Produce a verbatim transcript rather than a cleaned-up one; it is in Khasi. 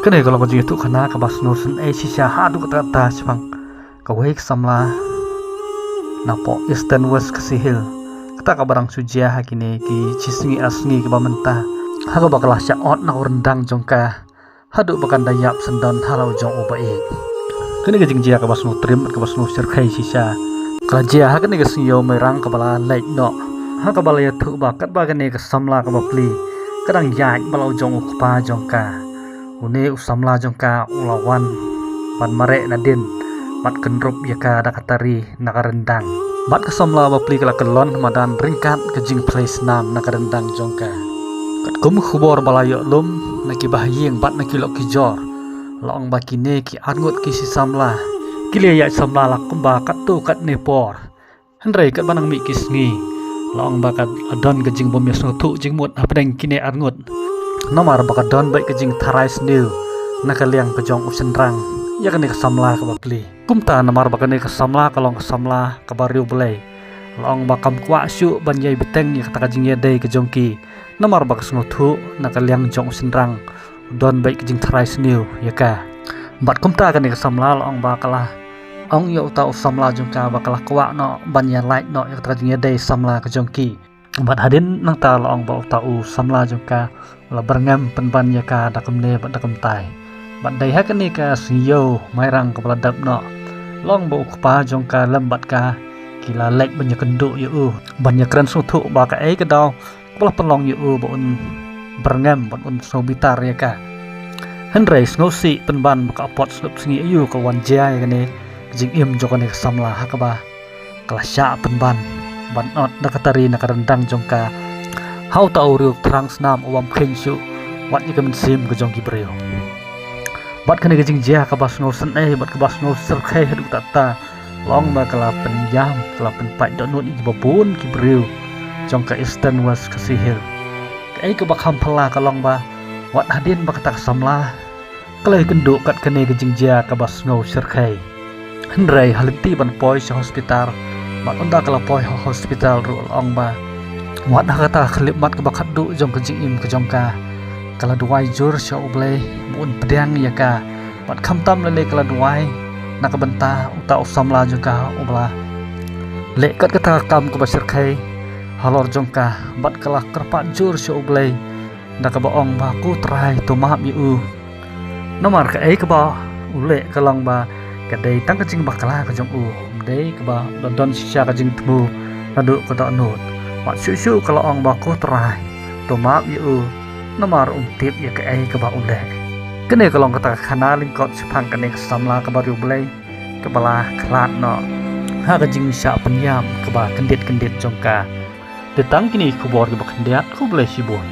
Kane ka long ka jingïathuh khana kaba sngewsynei shisha haduh katta katta shaphang kawei ka samla napoh Eastern West Khasi Hills, kata kaba dang shu jia ha kine ki shi sngi ar sngi kiba mynta, ha kaba ka la shah ot na u ryndang jong ka haduh ba kan da ïap syndon ha la u jong u ba ïeit. Kane ka jingjia kaba sngewtriem bad kaba sngewshyrkhei shisha ka la jia ha kane ka sngi ïew Mairang kaba la leit noh, ha kaba la ïathuh ba katba kane ka samla kaba pli ka dang ïaid bad la u jong u kpa jong ka, une u samla jong ka u la wan ban mareh nadien bad kynrup ïa ka da ka tari na ka ryndang. Bad ka samla ba pli ka la kyllon ha madan ryngkat ka jingphlei snam na ka ryndang jong ka. Katkum ka khubor ba la ïoh lum na ki bahaïing bad na ki lok ki jor, la ong ba kine ki arngut ki shi samla ki la ïaid samla la kumba katto katne por. Hynrei katba nang mih ki sngi, la ong ba ka la don ka jingbym ïasngewthuh jingmut hapdeng kine arngut, namar ba ka don beit ka jingtharai sniew na ka liang ka jong u shynrang ïa kane ka samla kaba pli. Kumta namar ba kane ka samla ka long ka samla kaba riewblei, la ong ba kam kwah shuh ban ïai bteng ïa kata ka jingïadei ka jong ki, namar ba ka sngewthuh na ka liang jong u shynrang u don beit ka jingtharai sniew ïa ka. Bad kumta kane ka samla la ong ba ka la ong ïa uta u samla jong ka ba ka la kwah noh ban ïalait noh ïa kata ka jingïadei samla ka jong ki. Bad hadien nangta la ong ba uta u samla jong ka u la byrngem pynban ïa ka da kumne bad da kumtai. Bad dei ha kane ka sngi ïew Mairang kaba la dep noh, la ong ba u kpa jong ka lem bad ka ki la leit ban ïakynduh ïa u, ban ïakren sngewthuh ba kaei ka daw kaba la pynlong ïa u ba un byrngem bad un sngewbitar ïa ka. Hynrei sngewsih pynban ba ka apot sngewsih sngi aïu ka wan jia ïa kane ka jingim jong kane ka samla ha kaba ka la shah pynban ban ot da ka tari na ka ryndang jong ka ha uta u riewthrang snam u bym kheiñ shuh wat ïa ka mynsiem ka jong ki briew. Bad kane ka jingjia kaba sngewsynei bad kaba sngewshyrkhei haduh katta katta, la ong ba ka la pynïam, ka la pynpait dohnud ïa kiba bun ki briew jong ka Eastern West Khasi Hills. Kaei kaba kham phylla ka long ba wat hadien ba kata ka samla ka la ïakynduh kat kane ka jingjia kaba sngewshyrkhei, hynrei ha lynti ban poi sha hospital, bad ynda ka la poi ha hospital ruh la ong ba wat ha kata ka khyllipmat kaba khatduh jong ka jingim ka jong ka, ka la duwai jur sha U Blei ba un pdiang ïa ka. Bad khamtam lei lei ka la duwai na ka bynta uta u samla jong ka uba la leh kat kata ka kam kaba shyrkhei halor jong ka, bad ka la kyrpad jur sha U Blei da kaba ong ba, Ko Trai, to map ïa u. Namar kaei kaba u leh ka long ba ka dei tang ka jingbakla ka jong u, ym dei kaba la don shisha ka jingthmu naduh ka dohnud. Bad shuh shuh ka la ong ba, Ko Trai, to map ïa u, namar um tip ïa kaei kaba u leh. Kane ka long kata ka khana lyngkot shaphang kane ka samla kaba riewblei kaba la khlad noh ha ka jingshah pynïam kaba kyndit kyndit jong ka. Te tang kine ki khubor kiba khyndiat, khublei shibun.